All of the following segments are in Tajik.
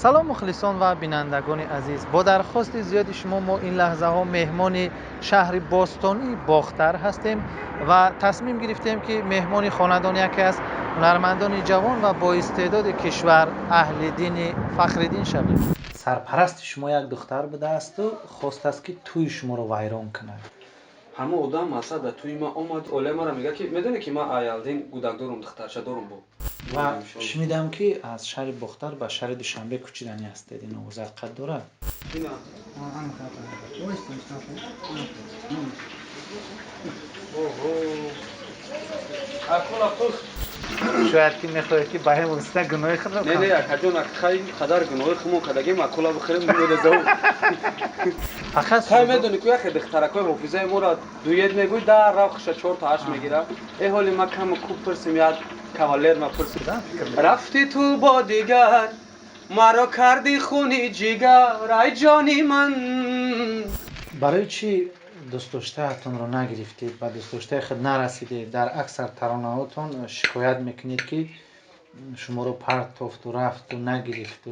Салом, мухлисон ва бинандагони азиз! Бо дархости зиёди шумо мо ин лаҳзаҳо меҳмони шаҳри бостонии Бохтар ҳастем ва тасмим гирифтем, ки меҳмони хонадони яке аз ҳунармандони ҷавон ва боистеъдоди кишвар, Аҳлиддини Фахриддин шавем. Сарпарасти шумо як духтар будаасту хостааст, ки тӯи шуморо вайрон кунад. Ҳама одам масалан дар тӯи ман омад, оилаи маро мегӯяд, ки медонӣ, ки ман Аялдин гудак дорум, духтарча дорум бо. Ва шунидам, ки аз шаҳри Бохтар ба шаҳри Душанбе кӯчиданӣ ҳастед. Ин овоз ҳақиқат дорад? Ина. Оҳо. Акула пухт. Шояд ки мехоҳед, ки ба ин восита гуноҳи худро Не, не, акаҷон, хай қадар гуноҳи хумон кардагим, акула бихӯрем, мемедазав. Фақат Хай, медонӣ ку, яхе духтаракои ҳофизаи моро дует мегӯй, дар рав хуша чорта ҳашт мегира. Э, ҳоли ма каму кӯб пурсим, як кавалер ма пурсим. Рафти ту бо дигар, маро карди хуни ҷигар, ай ҷони ман. Барои чӣ дӯстдоштаатонро нагирифтед, ба дӯстдоштаи худ нарасидед? Дар аксар таронаҳотон шикоят мекунед, ки шуморо партофту рафту нагирифту.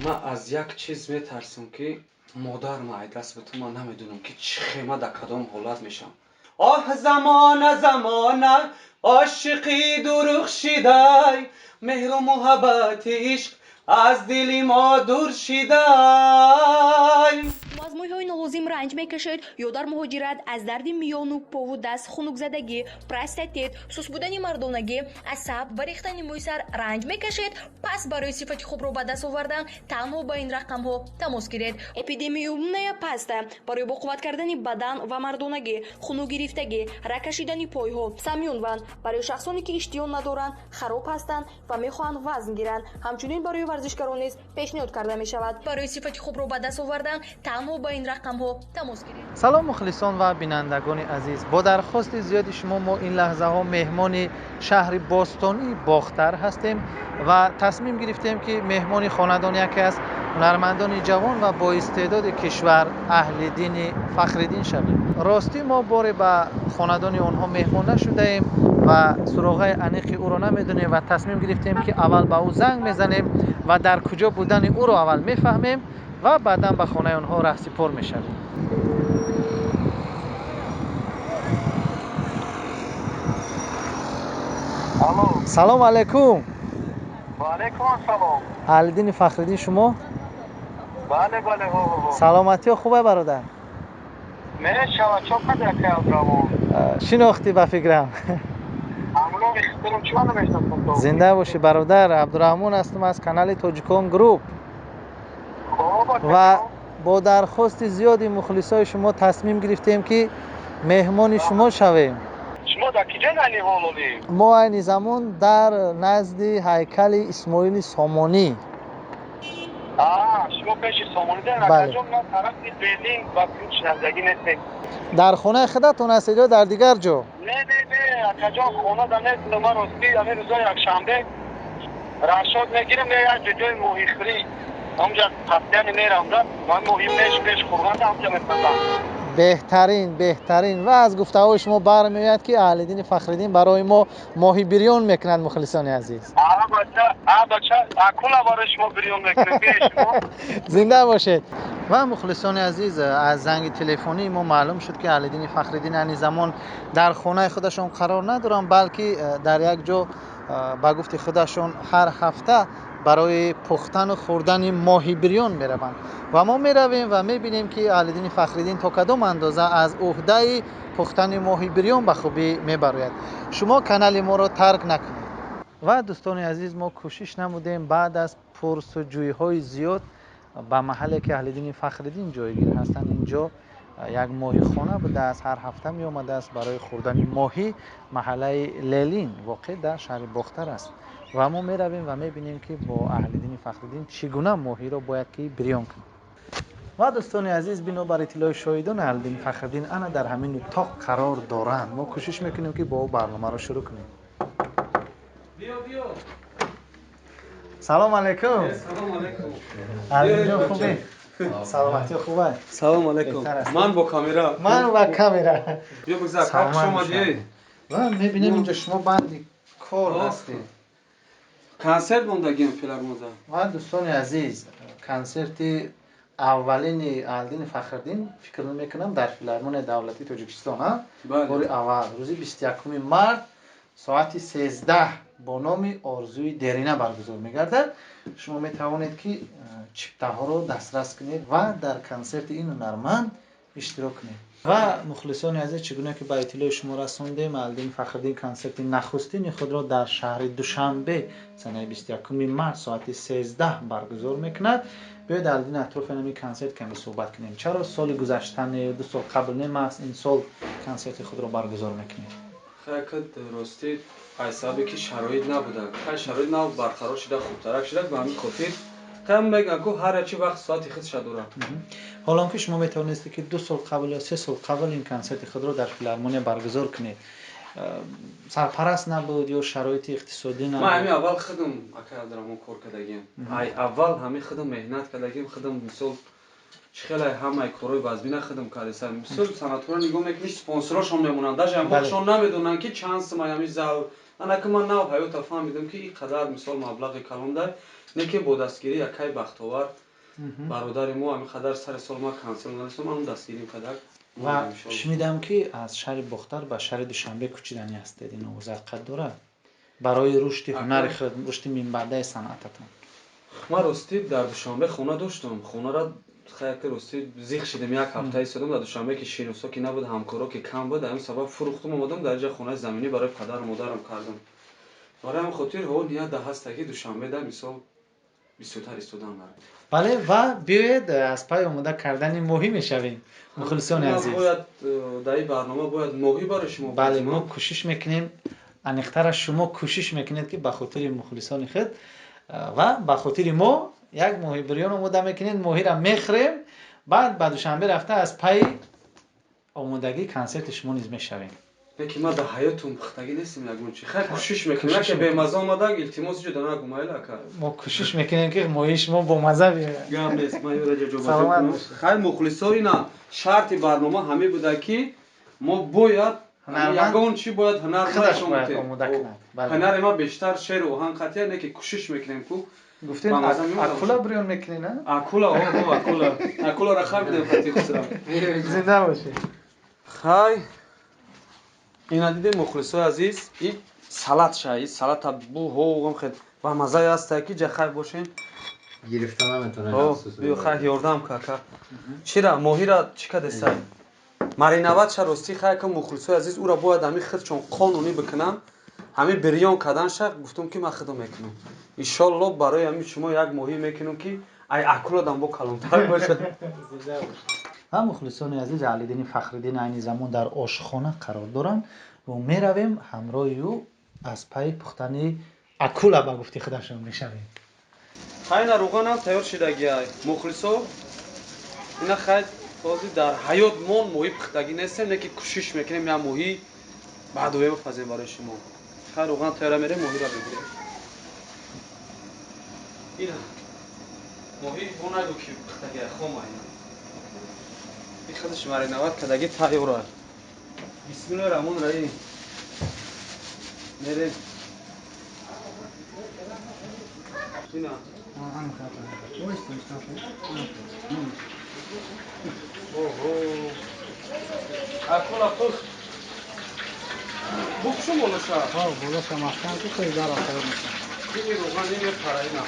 Ман аз як чиз метарсам, ки модар ма ай даст биту, ман намедонам, ки чӣ хема, дар кадом ҳолат мешавам. Оҳ, замона, замона, ошиқӣ дурӯғ шидай, меҳру муҳаббати ишқ аз дили мо дур шидай. Аз мӯйҳои нолозим ранҷ мекашед ё дар муҳоҷират аз дарди миёну пову даст, хунукзадагӣ, простатит, суст будани мардонагӣ, асаб ва рехтани мӯи сар ранҷ мекашед? Пас барои сифати хубро ба даст овардан танҳо ба ин рақамҳо тамос гиред. Эпидемиумная паста барои боқувват кардани бадан ва мардонагӣ, хунукгирифтагӣ, рагкашидани пойҳо. Самюнван барои шахсоне, ки иштиҳо надоранд, хароб ҳастанд ва мехоҳанд вазн гиранд. Ҳамчунин барои варзишгарон низ пешниҳод карда мешавад. Барои сифати хубро ба даст овардан танҳо ба ин рақамҳо тамос гиред. Салом, мухлисон ва бинандагони азиз! Бо дархости зиёди шумо мо ин лаҳзаҳо меҳмони шаҳри бостонии Бохтар ҳастем ва тасмим гирифтем, ки меҳмони хонадони яке аз ҳунармандони ҷавон ва боистеъдоди кишвар, Аҳлиддини Фахриддин шавем. Ростӣ, мо боре ба хонадони онҳо меҳмон нашудаем ва суроғаи аниқи ӯро намедонем ва тасмим гирифтем, ки аввал ба ӯ занг мезанем ва дар куҷо будани ӯро аввал мефаҳмем ва баъдан ба хонаи онҳо раҳсипор мешавем. Алло. Салом алайкум. Ва алайкум ассалом. Аҳлиддини Фахриддин шумо? Бале, бале, ҳо. Саломатиё хубе, бародар? Мешава, чо қадр, акай Абдураҳмон. Шинохтӣ, ба фикрам. Ҳамроҳ ихтиром, чӣ мана мешиносам то? Зинда бошӣ, бародар. Абдураҳмон ҳастам аз канали Тоҷикон Груп. Хоб, акай. Ва бо дархости зиёди мухлисои шумо тасмим гирифтем, ки меҳмони шумо шавем. Шумо дар киҷо айни ҳол оли? Мо айни замон дар назди ҳайкали Исмоили Сомонӣ. А, шумо пеши Сомонӣ дар? Бале. Акаҷон, ман тарафи Берлин ба шинасагӣ нестем. Дар хонаи худатон ҳастед ё дар дигар ҷо? Не, не, не, акаҷон, хона да нестам. Ман ростӣ ҳамин рӯзои якшанбе рашод мегирам, не, як ҷои моҳихӯрӣ ҳамҷа қасдияни мерам да, ман моҳи пеш пеш хӯрданда ҳамҷа мепазам. Беҳтарин, беҳтарин. Ва аз гуфтаҳои шумо бармеояд, ки Аҳлиддини Фахриддин барои мо моҳи бирён мекунад, мухлисони азиз. А бача, а бача, акула барои шумо бирён мекунем, бие шумо. Зинда бошед. Ва мухлисони азиз, аз занги телефонии мо маълум шуд, ки Аҳлиддини Фахриддин айни замон дар хонаи худашон қарор надоранд, балки дар як ҷо, ба гуфти худашон, ҳар ҳафта барои пухтану хӯрдани моҳи бирён мераванд. Ва мо меравем ва мебинем, ки Аҳлиддини Фахриддин то кадом андоза аз ӯҳдаи пухтани моҳи бирён ба хубӣ мебарояд. Шумо канали моро тарк накунед. Ва дӯстони азиз, мо кӯшиш намудем, баъд аз пурсуҷӯйҳои зиёд ба маҳалле, ки Аҳлиддини Фахриддин ҷойгир ҳастанд, инҷо як моҳихона будааст, ҳар ҳафта меомадааст барои хӯрдани моҳӣ. Маҳаллаи Лелин воқеъ дар шаҳри Бохтар аст ва мо меравем ва мебинем, ки бо Аҳлиддини Фахриддин чӣ гуна моҳиро бояд ки бирён кунем. Ва дӯстони азиз, бинобар иттилои шоҳидон, Аҳлиддини Фахриддин ана дар ҳамин утоқ қарор доранд. Мо кӯшиш мекунем, ки бо ӯ барномаро шурӯъ кунем. Биё, биё. Салом алайкум. Салом алайкум. Аҳлиддинҷон, хубе? Саломатӣ хубе? Салом алайкум. Беҳтар аст. Ман бо камера. Ман ва камера. Биё, бигзар, Саломат хуш омадӣ. бошед. Ва мебинем, инҷо шумо банди кор ҳастед. Консерт мондагиам филармонза. Ва дӯстони азиз. Консерти аввалини Аҳлиддини Фахриддин, фикр мекунам, дар Филармонияи давлатии Тоҷикистон, бори аввал рӯзи 21 март соати 13 бо номи Орзуи дерина баргузор мегардад. Шумо метавонед, ки чиптаҳоро дастрас кунед ва дар консерти ин ҳунарманд иштирок кунед. Ва мухлисони азиз, чӣ гуна ки ба иттилои шумо расондем, Аҳлиддин Фахриддин консерти нахустини худро дар шаҳри Душанбе санаи 21 март соати 13 баргузор мекунад. Биёед, Аҳлиддин, атрофи ҳамин консерт каме суҳбат кунем. Чаро соли гузашта не, 2 сол қабл не, маҳз ин сол консерти худро баргузор мекунед? Хайкад, ростӣ, аз сабабе ки шароит набуда, хай, шароит нав барқарор шуда, хубтарак шуда, ба ҳамин хотир кам мегӯям, ку ҳар чи вақт соати худша дорад. Ҳолон ки шумо метавонистед, ки 2 сол қабл ё 3 сол қабл ин консерти худро дар филармония баргузор кунед. Сарпараст набуд ё шароити иқтисодӣ набуд? Ман ҳамин аввал худам, акай Абдураҳмон, кор кардагиам. Ай аввал ҳамин худам меҳнат кардагиам, худам, мисол, чӣ хеле ҳамаи корҳои вазмина худам кардесам. Мисол, санъаткорро нигоҳ мекунӣ, спонсорошон мемонанд, даже ҳамоншон намедонанд, ки чанд сумай ҳамин зал. Анаки ман нав ҳаёта фаҳмидам, ки ин қадар, мисол, маблағи калон дай, не ки бо дастгирии акай Бахтовар, бародари мо, ҳамин қадар сари сол ман консерт нарасом, ҳам дастгирим кадар. Ва шунидам, ки аз шаҳри Бохтар ба шаҳри Душанбе кӯчиданӣ ҳастед. Ин овоз ҳақиқат дорад? Барои рушди ҳунари худ, рушди минбаъдаи санъататон. Ман, ростӣ, дар Душанбе хона доштам. Хонара, хайки, ростӣ, зиқ шидем, як ҳафта истодам дар Душанбе, ки шиносо ки набуд, ҳамкоро ки кам буд, ҳамин сабаб фурӯхтум, омадам, дар ҷа хонаи заминӣ барои падару модарам кардам. Барои ҳамин хотир ҳо ният да ҳаста, ки Душанбе да, мисол, бисёртар истодан дорам. Бале, ва биёед, аз пай омода кардани моҳӣ мешавем, мухлисони азиз. Бояд дар ин барнома бояд моҳӣ барои шумо. Бале, мо кӯшиш мекунем, аниқтараш шумо кӯшиш мекунед, ки ба хотири мухлисони худ ва ба хотири мо як моҳи бирён омода мекунед, моҳиро мехӯрем, баъд ба Душанбе рафта аз пайи омодагии консерти шумо низ мешавем. Лекин ман дар ҳаётум пухтагӣ нестем ягон чи. Хайр, кӯшиш мекунем, яке бемаза омада, илтимос, ҷуда нагу, майли, ака. Мо кӯшиш мекунем, ки моҳии шумо бомаза биёяд. Гап нест, ман ёра ҷо кунам. Хайр, мухлисо, ина шарти барнома ҳамин буда, ки мо бояд ягон чи бояд ҳунар худаш бояд омода кунад. Ҳунари ман бештар шеъру оҳанг қатъия, не ки кӯшиш мекунем ку. Гуфтем, акула бирён мекунӣ, на? Акула, о, акула. Акуларо хабидем хати хусрав. Зинда бошед. Хай, ина дидем, мухлисои азиз, и салат ша, и салата бу ҳоғам хед ба маззае ҳаста, ки ҷа хай бошем. Гирифта наметавонед. Биё, хай, ёрдам кака. Чира моҳира чӣ кадесай? Мариновать ша, ростӣ, хай, ка, мухлисои азиз, ура бояд ҳамин худчон қонунӣ бикунам. Ҳамин бирён карданша гуфтум, ки ман худам мекунам. Иншолло, барои ҳамин шумо як моҳӣ мекунам, ки ай акуладам бо калонтар бошад. Ва мухлисони азиз, Аҳлиддини Фахриддин айни замон дар ошхона қарор доранд ва меравем, ҳамроҳи ӯ аз пайи пухтани акула, ба гуфти худашон, мешавем. Хайна, руғанам тайёр шидагиай, мухлисо. Ина, хай, ҳозир дар ҳаёт мон моҳӣ пухтагӣ нестем, не ки кӯшиш мекунем, як моҳӣ баъдуе бипазем барои шумо. Хай, руған тайёра, мерем, моҳиро бигирем. Ина моҳӣ бо нагӯ, ки пухтагиай, хома. Ина ин худаш мариновать кардагӣ тайёра. Бисмиллоҳи раҳмони раҳим, мерем. Ина. Оҳо, акула пухт. Букшу болоша. Болоша маҳкам ки хеле дар тайёр мешавад. Ини руған намепара, ина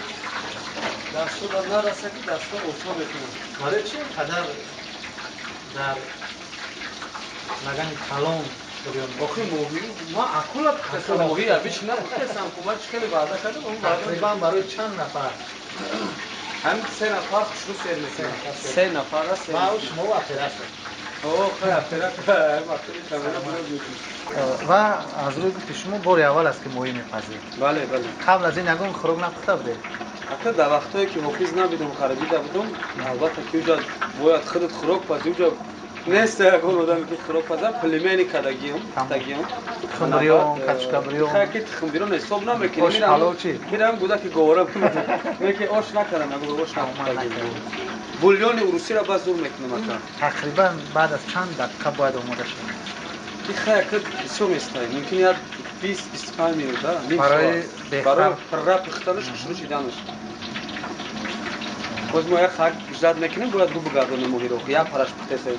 дасто дар нараса, ки дасто осон мекунад. Барои чи қадар дар лагани калон бирён? Охи, моҳӣ ма акула пухтасам, моҳӣ абич напухтасам ку. Ман чӣ хеле ваъда кардам, он ваъда. Тақрибан барои чанд нафар? Ҳамин се нафар хушрӯ сер мекунад, се нафара сер. Ва шумо оператор. О, хай, оператор вақти камера бояд мекунад. Ва аз рӯи гуфти шумо, бори аввал аст, ки моҳӣ мепазед? Бале, бале. Қабл аз ин ягон хӯрок напухта будед? Ака, дар вақтҳое ки ҳофиз набудам, харабида будам, албатта, ки уҷа бояд худат хӯрок пазӣ, уҷа нест ягон одаме, ки хӯрок паза. Пельмени кардагиам, пухтагиам. Тухмбирён, качкабирён? Хай, ки тухмбирён ҳисоб намекунем. Ош палов чӣ? Мирам, гудаки говора меки, ош накардам, ягон ош напухтагиам. Бульёни урусиро ба зур мекунам, ака. Тақрибан баъд аз чанд дақиқа бояд омода шавад? Ки, хай, ака, бисёр местай, мумкин як 20-25 минута. Барои барои пурра пухтанаш, хушрӯ шиданаш. Боз мо як хак ждать мекунем, бояд гу бигардонем моҳиро. Як параш пухтеса.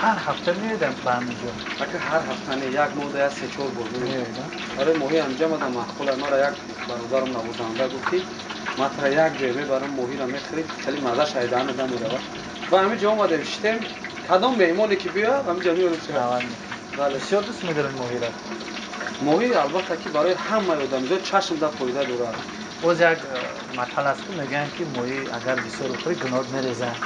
Ҳар ҳафта меоядам ба ҳамин ҷо? Ака, ҳар ҳафта не, як моҳда як се-чор бор меояд. Барои моҳи ҳамҷа мада маъқула. Мара як бародарам навозанда гуфт, ки ман тара як ҷое мебарам, моҳиро мехӯрӣ, хеле маззаш айдаҳана дамеравад. Ва ҳамин ҷо омадем, шитем, кадом меҳмоне ки биёяд, ҳамин ҷо меорем. Бале, бисёр дӯст медоред моҳиро? Моҳӣ албатта ки барои ҳамаи одамизод чашм да фоида дорад. Боз як матал аст, ки мегӯянд, ки моҳӣ агар бисёр бихӯрӣ, гуноҳат мерезад.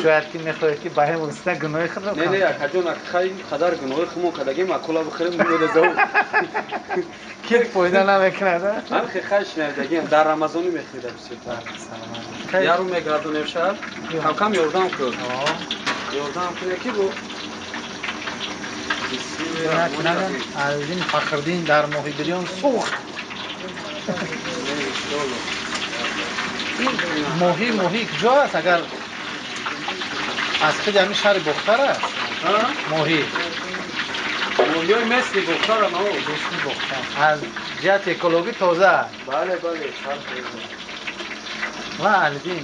Шояд ки мехоҳед, ки ба ҳамин восита гуноҳи худро Не, не, акаҷон, хай қадар гуноҳи худмон кардагим, акула бихӯрем, мерезав. Ки фоида намекунад. Ман хай шунавидагиам, дар Рамазонӣ мехӯрида бисёртар. Яру мегардонем шаб, камкам ёрдам кун. Ёрдам куне ки бо Алиддин Фахриддин дар моҳигириён сӯхт. Ин моҳӣ куҷо аст? Агар аз худи ҳамин шаҳри Бохтар аст? Моҳӣ. Моҳиҳои мисли Бохтар ам. Мисли Бохтар. Аз ҷиҳати экологӣ тоза аст. Бале, бале. Ва Алиддин,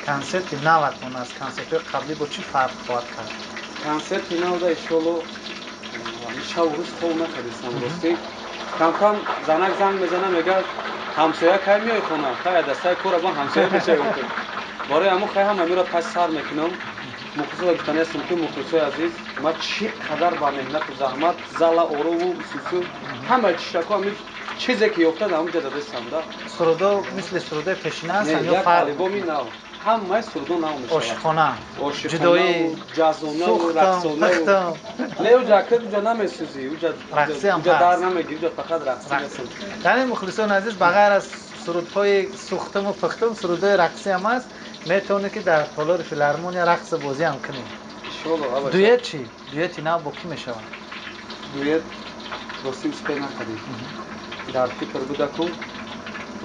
консерти наватон аз консертҳои қаблӣ бо чӣ фарқ хоҳад кард? Консерти навда иншоалло шабу рӯз хоб накардистам, ростӣ. Камкам занак занг мезана, мегӯяд, ҳамсоя кай меои хона? Хай дастаи кора бо ҳамсоя мешавем. Барои ҳамон хай ҳама меро пас сар мекунам. Мухлисода гуфтани ҳастам, ки мухлисои азиз, ман чӣ қадар ба меҳнату заҳмат зала орову сусу ҳамаи чишако, ҳами чизе ки ёфта дар ҳамонҷа дадастам да. Сурудо мисли сурудои пешина ҳастанд ё як фарқ? Албоми нав, ҳамаи сурудо нав мешавад. Ошиқона, ҷудоӣ, ҷазонаву сӯхтам, рақсонаву. пухтам. Не, уҷа ака, уҷа намесӯзӣ, уҷа Рақсӣ ҳам уҷа дар ҳаст. намегирӣ, уҷа фақат рақсӣ месӯзӣ. Яъне, мухлисони азиз, ба ғайр аз сурудҳои сӯхтаму пухтам, сурудҳои рақсӣ ҳам аст. Метавонед, ки дар толори филармония рақсу бозӣ ҳам кунед. Иншоалло, абаша. Дуэт чӣ? Дуэти нав бо кӣ мешавад? Дуэт ростӣ успел накардем, дар фикр будаку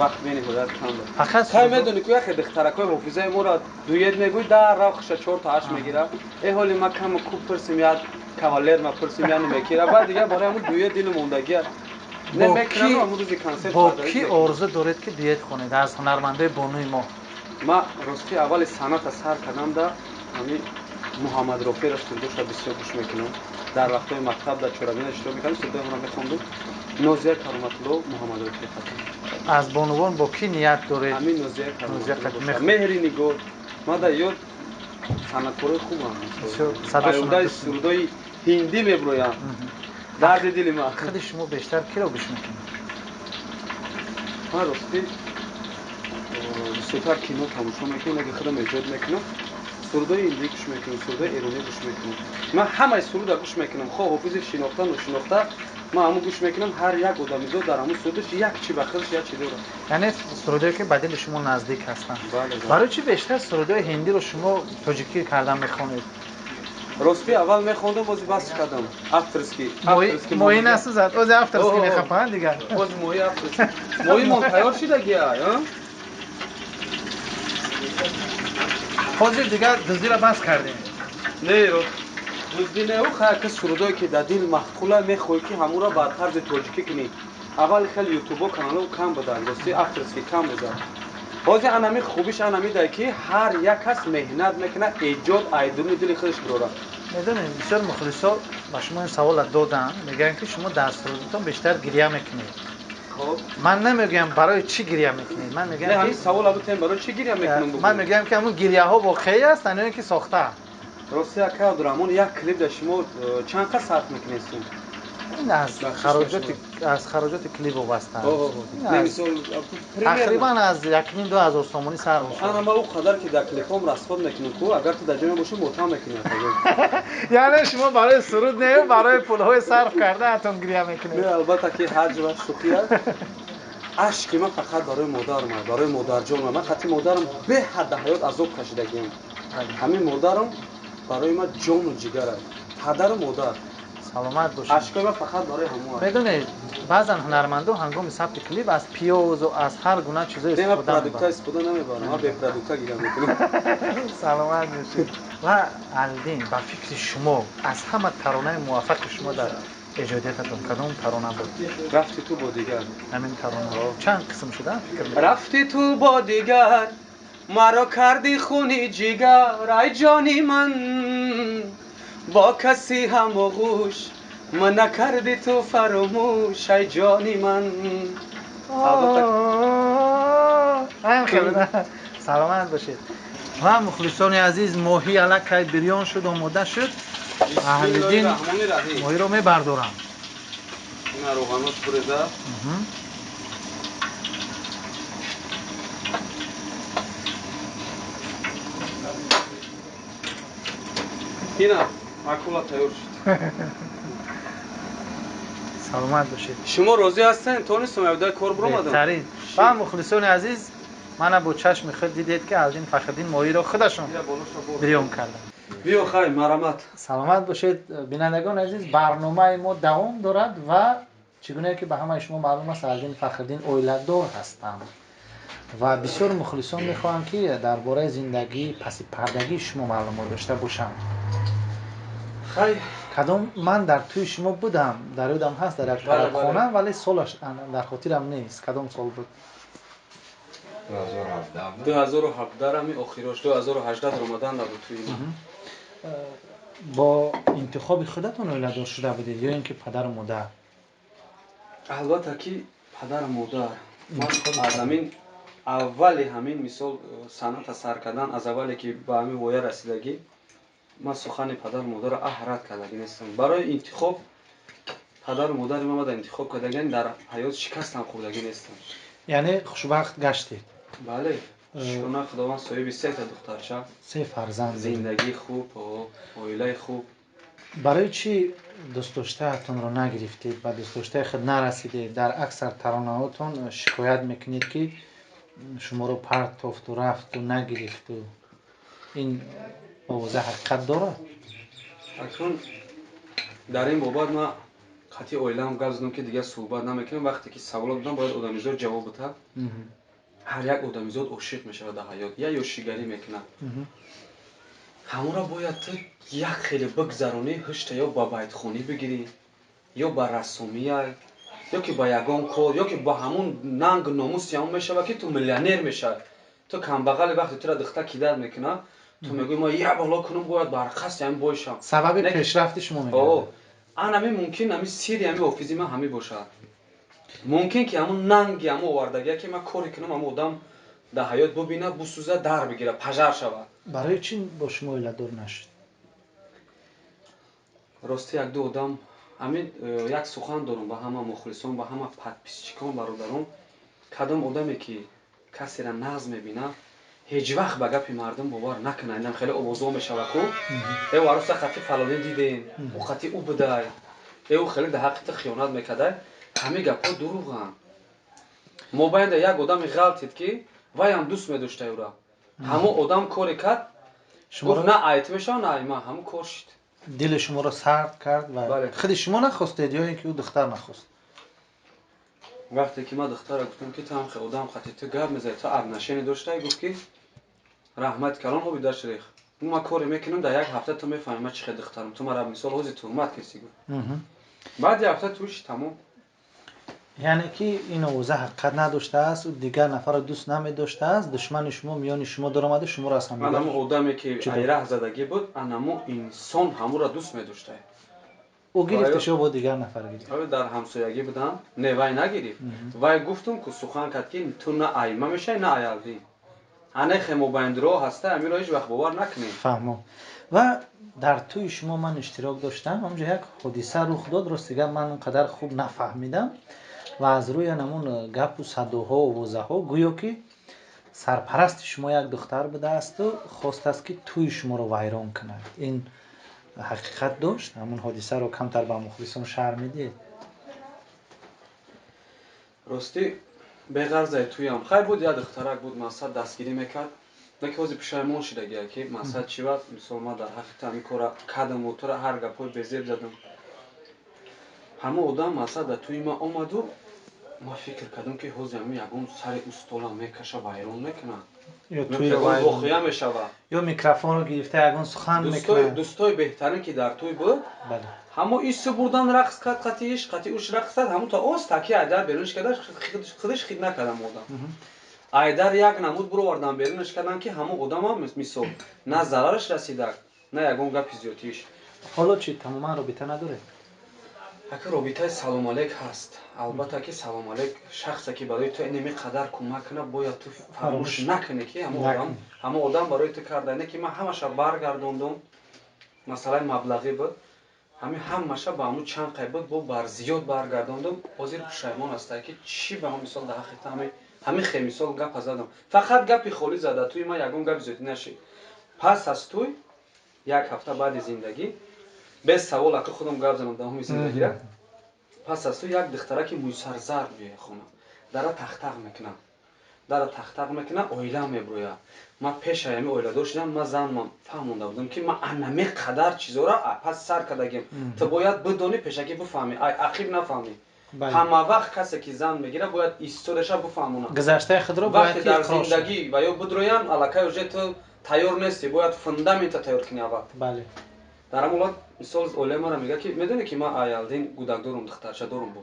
вақт бениҳоят кам буд. Фақат Кай сурудо медонӣ ку, яхе духтаракҳои ҳофизаи моро дуэт мегӯй, дар рав хуша чорта ҳашт мегира. Э, ҳоли ма каму кӯб пурсим, як кавалер ма пурсим, я намекира. Баъд дигар барои ҳамун дуэт дилу мондагия не Бо мекунам. ки Ҳамун рӯзи консерт бо фардаӣ кӣ мекунам. орзу доред, ки дуэт хонед аз ҳунармандои бонуи мо? Ма ростӣ аввали санъата сар кардам да ҳами Муҳаммад Рофеъро сурудоша бисёр гӯш мекунам. Дар вақтҳои мактаб дар чорабина иштирок мекардам, сурудои мехондум. Нозия Кароматулло, Муҳаммад Рофеъ хатм. Аз бонувон бо кӣ ният доред? Ҳамин Нозия Нозия Кароматулло қатъ бошад. мехонед. Меҳри Нигор мада ёд, санъаткорои хубам. Бисёр садошонро Аюдаи дӯст медоред. сурудои ҳиндӣ меброям, дарди дили ман. Худи шумо бештар киро гӯш мекунед? Ман ростӣ бисёртар кино тамошо мекунам, лекин худам эҷод мекунам. Сурудои ҳиндӣ гӯш мекунам, сурудои эронӣ гӯш мекунам. Ман ҳамаи суруда гӯш мекунам, хоҳ ҳофизи шинохта, ношинохта, ман ҳамун гӯш мекунам. Ҳар як одамизод дар ҳамун сурудаш як чи ба худаш як чи дорад. Яъне сурудое, ки ба дили шумо наздик ҳастанд. Бале, бале. Барои чӣ бештар сурудои ҳиндиро шумо тоҷикӣ карда мехонед? Ростӣ аввал мехондам, бози бас кардам, авторский. Авторский. Моҳӣ насӯзад, ози авторский О, о. мехапанд дигар. Боз моҳи авторский, моҳимон тайёр шидагия. Ҳозир дигар дуздиро бас кардем? Не, дуздӣ не, ӯ хай ки сурудое ки дар дил маъқула, мехоҳӣ, ки ҳамуро ба тарзи тоҷикӣ кунӣ. Аввал хеле ютубо, каналҳо кам буданд, ростӣ авторский кам буданд. Ҳозир анами хубиш анамидай, ки ҳар як кас меҳнат мекунад, эҷод айдуни дили худаш бирорад. Медонед, бисёр мухлисо ба шумо ин савола доданд, мегӯянд, ки шумо дар сурудатон бештар гиря мекунед. Хоб. Ман намегӯям, барои чӣ гиря мекунед, ман Не, мегӯям, ки ҳамин савола бутем, барои чӣ гиря мекунам, бугӯ. Ман мегӯям, ки ҳамун гиряҳо воқеӣ ҳастанд ё ин ки сохта? Рости, ака Абдураҳмон, як клип дар шумо чанд қад сарф мекунед сум? Ин аз Бахшиш. хароҷоти, аз хароҷоти клип вобаста аст. Ин Не, аз мисол, примерно. Тақрибан аз 1,5-2 ҳазор сомонӣ сар мешавад. Ана ма ӯ қадар ки дар клипҳом расход мекунем ку, агар ту дар ҷоя бошӣ, мотам мекунӣ, акаҷон. Яъне шумо барои суруд не, барои пулҳои сарф кардаатон гиря мекунед? Не, албатта ки ҳаҷ ва шӯхӣ аст. Ашки ман фақат барои модарам аст, барои модарҷонам. Ман хати модарам беҳад дар ҳаёт азоб кашидагиам. Ҳамин модарам барои ман ҷону ҷигар аст, падару модар. Саломат бошед. Ашкои ман фақат барои ҳамон аст. Медонед, баъзан ҳунармандо ҳангоми сабти клип аз пиёзу аз ҳар гуна чизо Не, ман истифода продукта мебаранд. истифода намебарам, ман бепродукта гиря мекунам. Саломат бошед. Ва Алиддин, ба фикри шумо, аз ҳама таронаи муваффақи шумо дар эҷодиятатон кадом тарона буд? Рафти ту бо дигар. Ҳамин тарона чанд қисм шуда, фикр мекунед? Рафти ту бо дигар. Маро кардӣ хуни ҷигар, ай ҷони ман, бо касе ҳам оғӯш ман накардӣ ту фаромӯш, ай ҷони ман. Саломат бошед. Ва мухлисони азиз, моҳӣ аллакай бирён шуд, омода шуд. Аҳлиддин моҳиро мебардорам. Ина равғанош буреза. Ина акула тайёр шуд. Саломат бошед. Шумо розӣ ҳастед? Тонистам авдай кор биромадам. Беҳтарин. Ва мухлисони азиз, мана бо чашми худ дидед, ки Аҳлиддин Фахриддин моҳиро худашон бирён карданд. Биё хай, марамат. Саломат бошед. Бинандагони азиз, барномаи мо давом дорад ва чӣ гуна ки ба ҳамаи шумо маълум аст, Аҳлиддин Фахриддин оиладор ҳастанд ва бисёр мухлисон мехоҳанд, ки дар бораи зиндагии пасипардагии шумо маълумот дошта бошанд. Хай, кадом ман дар тӯи шумо будам, дар ёдам ҳаст, дар як тарабхона, вале солаш дар хотирам нест, кадом сол буд? 2017 ами охирош, 2018 омадан набуд тӯи ман. Бо интихоби худатон оиладор шуда будед ё ин ки падару модар? Албатта ки падару модар. Ман аз ҳамин аввали ҳамин мисол санъата сар кардан, аз аввале ки ба ҳамин воя расидагӣ, ман сухани падару модарро рад кардагӣ нестам. Барои интихоб падару модари ман мада интихоб кардагиан, дар ҳаёт шикастам хӯрдагӣ нестам. Яъне хушбахт гаштед? Бале, шукрона Худованд, соҳиби сета духтарча, се фарзанд, зиндагии хуб, оилаи хуб. Барои чӣ дӯстдоштаатонро нагирифтед, ба дӯстдоштаи худ нарасидед? Дар аксар таронаҳотон шикоят мекунед, ки шуморо партофту рафту нагирифту. Ин овоза ҳақиқат дорад? Акнун дар ин бобат ман қатъи оилаам гап задам, ки дигар суҳбат намекунам. Вақте ки саволот додам, бояд одамизод ҷавоб диҳад. Ҳар як одамизод ошиқ мешавад дар ҳаёт, я ёшигарӣ мекунад. Ҳамонро бояд ту як хеле бигзаронӣ, ҳушта ё ба байтхонӣ бигирӣ, ё ба рассомия, ё ки ба ягон кор, ё ки ба ҳамун нанг номуси ҳамон мешавад, ки ту миллионер мешавӣ. Ту камбағале, вақте тура духта кидат мекунад, ту мегӯӣ ман як бало кунам, бояд бар қасди ҳамин бошам. Сабаби пешрафти шумо мегардад. Ан ҳамин мумкин ҳамин сирри ҳамин ҳофизи ман ҳамин бошад. Мумкин ки ҳамун нанги ҳамун овардагия, ки ман коре кунам, ҳамун одам дар ҳаёт бубинад, бусӯзад, дар бигирад, пажар шавад. Барои чӣ бо шумо оиладор нашуд? Рости як ду одам ҳамин як сухан дорам ба ҳама мухлисон, ба ҳама подписчикон, бародарон. Кадом одаме ки касеро нағз мебинад, ҳеҷ вақт ба гапи мардум бовар накунад. Инам хеле овозҳо мешавад ку, э аруса қати фалонӣ дидем, ӯ қати ӯ будай, э ӯ хеле дар ҳаққи ту хиёнат мекардай. Ҳамин гапҳо дурӯғанд. Мобайнда як одаме ғалтид, ки вайам дӯст медошта ӯра. Ҳамон одам коре кард, гуфт на ай ту мешавам, на ай ман. Ҳамон кор шуд. Дили шуморо сард кард ва худи шумо нахостед ё ин ки ӯ духтар нахост? Вақте ки ман духтара гуфтам, ки ту ҳам одам қати ту гап мезанӣ, ту отношение доштаи, гуфт ки раҳмати калон, оби дашт рех. Ман коре мекунам, дар як ҳафта ту мефаҳмӣ ман чӣ хел духтарам. Ту мара мисол ҳозир туҳмат кардӣ, гуфт. Баъди ҳафта туш тамом. Яъне ки ин овоза ҳақиқат надоштааст, ӯ дигар нафарро дӯст намедоштааст, душмани шумо миёни шумо даромада, шуморо аз ҳамдигар Анамо одаме ки айраҳ задагӣ буд, анамо инсон ҳамуро дӯст медоштае. Ӯ гирифташ ё бо дигар нафар гирифт? Ӯ дар ҳамсоягӣ будам. Не, вай нагирифт. Вай гуфтум ку сухан кард, ки ту на айма мешавӣ, на аялдин. Анехе мобайндиро ҳаста, амиро ҳеҷ вақт бовар накунед. Фаҳмом. Ва дар тӯи шумо ман иштирок доштам, онҷо як ҳодиса рух дод, рости гап ман он қадар хуб нафаҳмидам ва аз рӯи ҳамон гапу садоҳо, овозаҳо гӯё ки сарпарасти шумо як духтар будаасту хостааст, ки тӯи шуморо вайрон кунад. Ин ҳақиқат дошт? Ҳамон ҳодисаро камтар ба мухлисон шарҳ медиҳед? Ростӣ беғарзаи тӯям хай буд, як духтарак буд, мақсад дастгирӣ мекард, лекин ҳозир пушаймон шудагия, ки мақсад чӣ вақт мисол ман дар ҳаққи ту ҳамин кора кардаму тура ҳар гапҳои безеб задам. Ҳамон одам мақсад дар тӯи ман омаду ман фикр кардам, ки ҳозир ҳамин ягон сари устолам мекаша, вайрон мекунад, воқеа мешавад, ё микрофонро гирифта ягон сухан мекунад. Дӯстои беҳтарин ки дар тӯй буд, ҳамо ису бурдан рақс кард, қати иш қати уш рақс кард, ҳамон то оз таки айдар берунш карда, худаш хид накардам одам. Айдар як намуд буровардан, берунаш кардам, ки ҳамон одамам, мисол, на зарараш расидак, на ягон гапи зиёдтиш. Ҳоло чӣ, тамоман робита надоред? Ака, робитаи салом алейк ҳаст, албатта, ки салом алейк. Шахсе ки барои ту инами қадар кӯмак кунад, бояд ту фаромӯш накунӣ, ки ҳамон одам барои ту карда. Не ки ман ҳамаша баргардондум, масъалаи маблағӣ буд, ҳамин ҳамаша ба ҳамун чанд қай буд, бо бар зиёд баргардондум. Ҳозир пушаймон ҳастае, ки чӣ ба ҳам, мисол, дар ҳақиқат ҳамин хел, мисол, гапа задам, фақат гапи холӣ зада, туи ман ягон гапи зиёдӣ нашид. Пас аз туй як ҳафта баъди зиндагӣ, без савол, ака, худам гап занам давоми зиндагира. Пас аз ту як духтараки мӯйсарзард меояд хона, дара тахтақ мекунам, дара тахтақ мекунам, оилаам меброяд. Ман пешаи ҳами оиладор шудам, ман занмам фаҳмонда будам, ки ман анаме қадар чизора пас сар кардагим. Ту бояд бидонӣ, пешакӣ бифаҳмӣ, ай ақиб нафаҳмӣ. Ҳама вақт касе ки зан мегирад, бояд историяша бифаҳмонад. Гузаштаи худро бояд. Вақте дар зиндагӣ ва ё бидроян, аллакай уже ту тайёр нестӣ, бояд фундамента тайёр кунӣ аввал. Дар ҳамон ҳолат, мисол, оилаи мара мега, ки медонӣ, ки ман аялдин гудак дорум, духтарча дорум, бо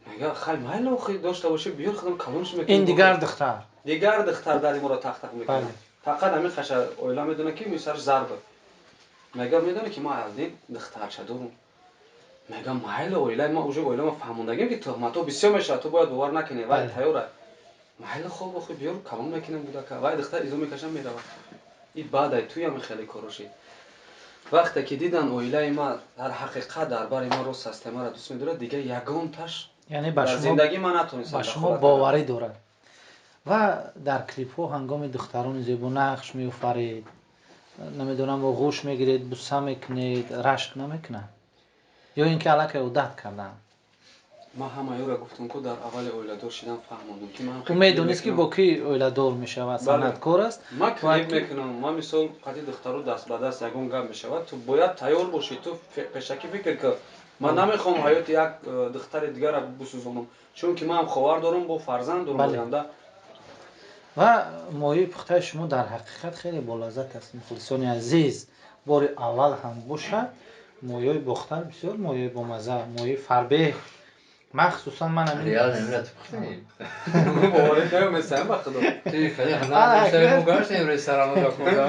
мега: «Хай, майли, охи, дошта бошӣ, биёр, худам калонш мекунем». Ин дигар духтар? Дигар духтар дари моро тахтақ мекунад. Фақат ҳамин хаша оила медонад, ки мӯи сараш зар буд. Мега: «Медонӣ, ки ман аялдин духтарча дорум?» Мега: «Майли». Оилаи ма уже, оила ма фаҳмондагим, ки туҳматҳо бисёр мешавад, ту бояд бовар накунӣ, вай тайёра. Майли, хоб, охи, биёр, калон мекунем гудака. Вай духтар изо мекашам, меравад. И баъдай туям хеле корошид. Вақте ки дидан, оилаи ма дар ҳақиқат дар бари ман рост аст, маро дӯст медорад, дигар ягонташ яъне ба дар шумо зиндагӣ ман натонистам ба шумо дахолат боварӣ дорад. Ва дар клипҳо ҳангоми духтарони зебо нақш меофаред, намедонам, оғӯш мегиред, буса мекунед, рашк намекунад ё ин ки аллакай одат кардаанд? Ман ҳамаёро гуфтам, ку дар аввали оиладор шидан фаҳмондум, ки ман Ӯ медонист, ки бо кӣ оиладор мешавад, санъаткор аст. Ман клип мекунам, ман, мисол, қати духтару даст ба даст ягон гап мешавад, ту бояд тайёр бошӣ, ту пешакӣ фикр кун. Ман намехоҳам ҳаёти як духтари дигарро бисӯзонам, чунки ман ховар дорам, бо фарзанд дорам оянда. Ва моҳии пухтаи шумо дар ҳақиқат хеле болаззат аст. Мухлисони азиз, бори аввал ҳам бошад, моҳиҳои Бохтар бисёр моҳиҳои бомазза, моҳии фарбеҳ махсусан ман ҳамин. Реально, именно ту пухтани? Боварӣ намесаям, ба худо. Ти хеле ҳанар гаштем ресторану дакуда.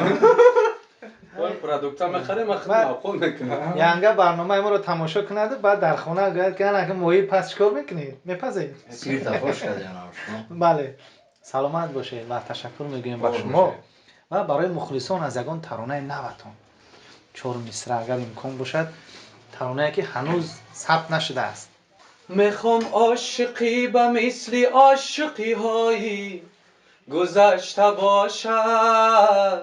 Продукта мехарем, ман худ мавқул мекунам. Янга барномаи моро тамошо кунаду баъд дар хона гӯяд, ки ана моҳӣ пас чӣ кор мекунед, мепазед? Сирта хош кардем. Бале, саломат бошед ва ташаккур мегӯем ба шумо. Ва барои мухлисон аз ягон таронаи наватон чор мисра, агар имкон бошад, таронае ки ҳанӯз сабт нашудааст. Мехом ошиқӣ ба мисли ошиқиҳои гузашта бошад,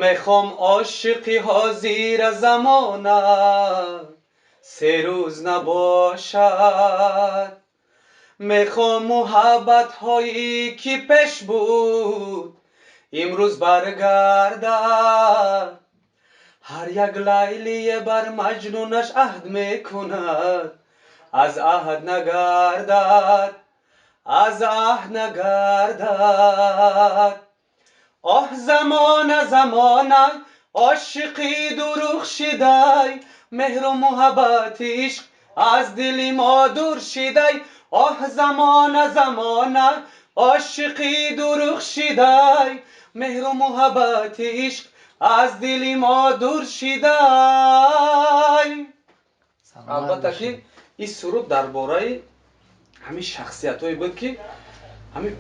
мехом ошиқи ҳозира замона се рӯз набошад, мехом муҳаббатҳое ки пеш буд, имрӯз баргардад. Ҳар як Лайлие бар Маҷнунаш аҳд мекунад, аз аҳд нагардад, аз аҳд нагардад. Оҳ, замона, замона, ошиқӣ дурӯғ шидай, меҳру муҳаббати ишқ аз дили мо дур шидай. Оҳ, замона, замона, ошиқӣ дурӯғ шидай, меҳру муҳаббати ишқ аз дили мо дур шидай. Албатта, ки ин суруд дар бораи ҳамин шахсиятҳое буд, ки ҳамин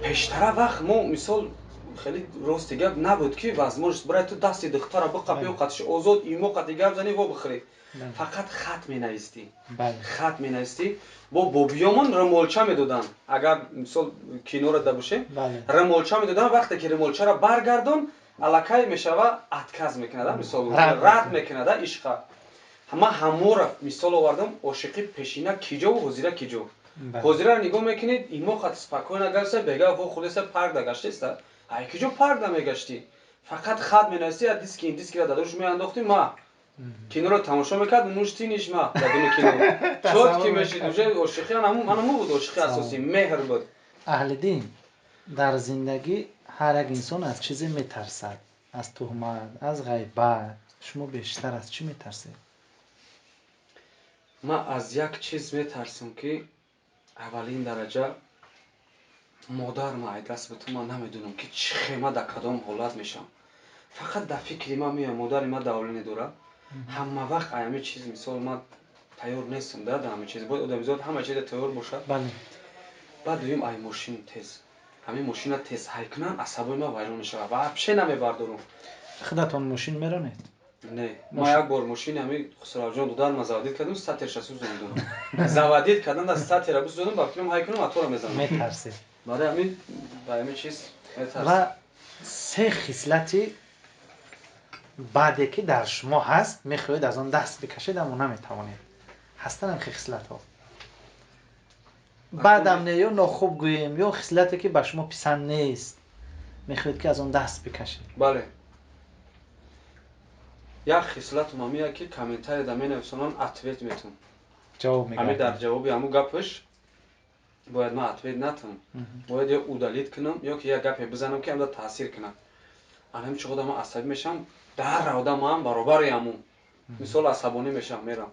пештара вақт мо, мисол, хеле рости гап набуд, ки возможность барои ту дасти духтара биқапӣ, қатиш озод имо қати гап занӣ, во бихӯрӣ. Фақат хат менавистӣ, хат менавистӣ. Бо бобиёмон румолча медоданд, агар, мисол, киноро да бошем, румолча медоданд. Вақте ки румолчаро баргардон, аллакай мешава, отказ мекунада, мисол, рад мекунада ишқа. Ман ҳамора мисол овардам: ошиқи пешина киҷову ҳозира киҷо. Ҳозираро нигоҳ мекунед, имо хат спокойно гаштса, бега во худеса парк да гаштеста. Ай киҷо парк да мегаштӣ? Фақат хат менавистӣ, я диски, дискира дадош меандохтӣ, ма киноро тамошо мекард, мушти нишма дадуни кино чот ки мешид. Уже ошиқи анаму буд, ошиқи асосӣ меҳр буд. Аҳлиддин, дар зиндагӣ ҳар як инсон аз чизе метарсад: аз туҳмат, аз ғайбат. Шумо бештар аз чӣ метарсед? Ман аз як чиз метарсам, ки аввалин дараҷа Модар ма ай даст биту, ман намедонам, ки чӣ хема, дар кадом ҳолат мешавам. Фақат дар фикри ман меояд, модари ман давление дорад. Ҳама вақт ай ҳамин чиз, мисол, ман тайёр нестам да дар ҳамин чиз. Бояд одамизод ҳама чиза тайёр бошад. Баъд дуюм, ай мошин тез, ҳамин мошина тез ҳай кунам, асабои ман вайрон мешавад, вообще намебардорам. Худатон мошин меронед? Не, ма як бор мошини ҳамин Хусравҷон дудар ма заводить кардам, стартерша сӯзондум. Заводить кардан да стартера бисӯзондум, ба фикрам ҳай кунам, атора мезанам. Метарсед? Барои ҳамин ба ҳамин чиз метарсам. Ва се хислати баъде, ки дар шумо ҳаст, мехоҳед аз он даст бикашед, аммо наметавонед, ҳастан ҳамхел хислатҳо? Баъдам не, ё нохуб гӯем, ё хислате, ки ба шумо писанд нест, мехоҳед, ки аз он даст бикашед. Бале, як хислатум ҳамия, ки комментарияда менависонам, ответ метум. Ҷавоб ҳамин дар мегардед. Ҷавоби ҳамун гапаш бояд ман ответ натам, бояд ё удалить кунам, ё ки як гапе бизанам, ки ҳамда таъсир кунад. Ана ҳамин чӣ одам асабӣ мешавам, дар одамам баробари ҳамун, мисол, асабонӣ мешавам, мерам.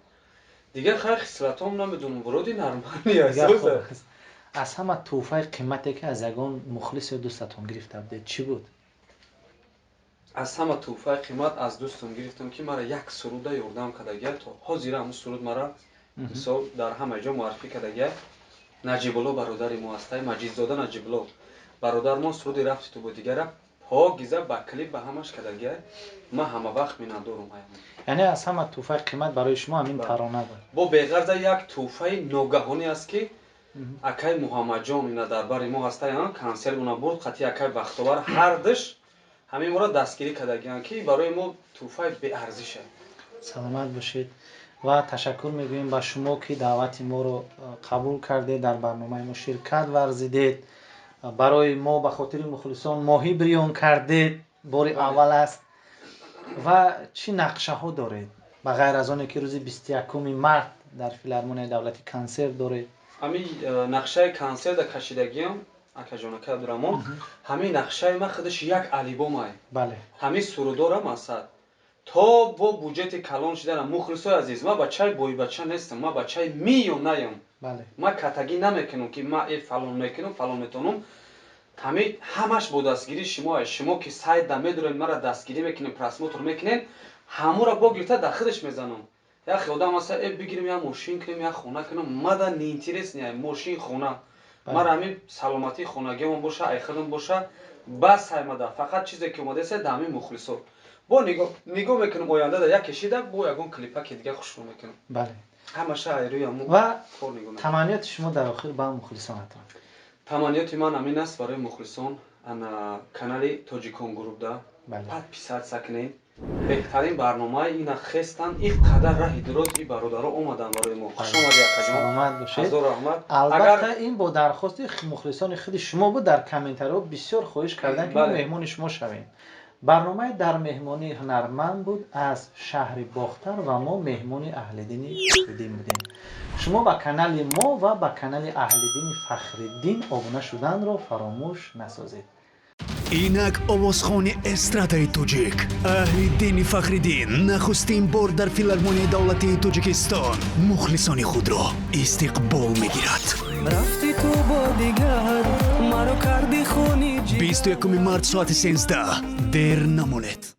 Дигар хай, хислатом намедонам, вроде нормальный. Дигар хуб аст. Аз ҳама тӯҳфаи қимате, ки аз ягон мухлис ё дӯстатон гирифта будед, чӣ буд? Аз ҳама тӯҳфаи қимат аз дӯстам гирифтам, ки мара як суруда ёрдам кардагия, то ҳозира ҳамун суруд мара, мисол, дар ҳама ҷо муаррифӣ кардагия. Наҷибулло бародари мо ҳастай, Маҷидзода Наҷибулло бародармон, суруди «Рафти ту бо дигара» покиза ба клип, ба ҳамаш кардагия. Ман ҳама вақт миннатдорум аямон. Яъне аз ҳама тӯҳфаи қимат барои шумо ҳамин тарона буд. Бо беғарза як тӯҳфаи ногаҳонӣ аст, ки акай Муҳаммадҷон ина дар бари мо ҳастай, консертмона бурд қатъи акай Бахтовар, ҳардуш ҳамин моро дастгирӣ кардагиянд, ки барои мо тӯҳфаи беарзиша. Саломат бошед ва ташаккур мегӯем ба шумо, ки даъвати моро қабул кардед, дар барномаи мо ширкат варзидед, барои мо ба хотири мухлисон моҳӣ бирён кардед, бори аввал аст. Ва чӣ нақшаҳо доред, ба ғайр аз оне ки рӯзи 21-уми март дар Филармонияи давлатӣ консерт доред? Ҳамин нақшаи консерта кашидагиам, акаҷон, ака Абдураҳмон, ҳамин нақшаи ман худаш як албомай. Ҳамин сурудорам асад то бо буҷети калон шидана. Мухлисои азиз, ман бачаи боибача нестам, ман бачаи миёнаям. Ман катагӣ намекунам, ки ман фалон мекунам, фалон метавонам. Ҳамин ҳамаш бо дастгирии шумо. Шумо ки сайтда медуред, мара дастгирӣ мекунед, просмотр мекунед, ҳамура бо гирифта дар худаш мезанам. Яхе одам аста, бигирем, як мошин кунем, як хона кунем. Мада неинтересный мошин, хона. Мара ҳамин саломатии хонагиамон боша, ай худам боша, бас. Аймада фақат чизе ки омадаеса да ҳамин мухлисо. Бо нигоҳ мекунам оянда да яке шида, бо ягон клипаки дига хушрӯ мекунам. Ҳамаша айрӯи ҳамун Ва кор нигоҳ мекунам. таманниёти шумо дар охир ба мухлисонатон? Таманниёти ман ҳамин аст барои мухлисон: ана канали Тоҷикон Групда подписаться кунед. Беҳтарин барномаи ина хестан, ин қадар раҳи дуроз и бародаро омадан барои мо. Хуш омади, акаҷон. Саломат бошед. Ҳазор раҳмат. Албатта, ин бо дархости мухлисони худи шумо буд. Дар комментариҳо бисёр хоҳиш карданд, ки мо меҳмони шумо шавем. Барномаи «Дар меҳмонии ҳунарманд» буд аз шаҳри Бохтар ва мо меҳмони Аҳлиддини Фахриддин будем. Шумо ба канали мо ва ба канали Аҳлиддини Фахриддин обуна шуданро фаромӯш насозед. Инак овозхони эстрадаи тоҷик Аҳлиддини Фахриддин нахустин бор дар Филармонияи давлатии Тоҷикистон мухлисони худро истиқбол мегирад. Рафти ту бо дигар, маро карди хуни. 21 март, соати 13, дер намонед.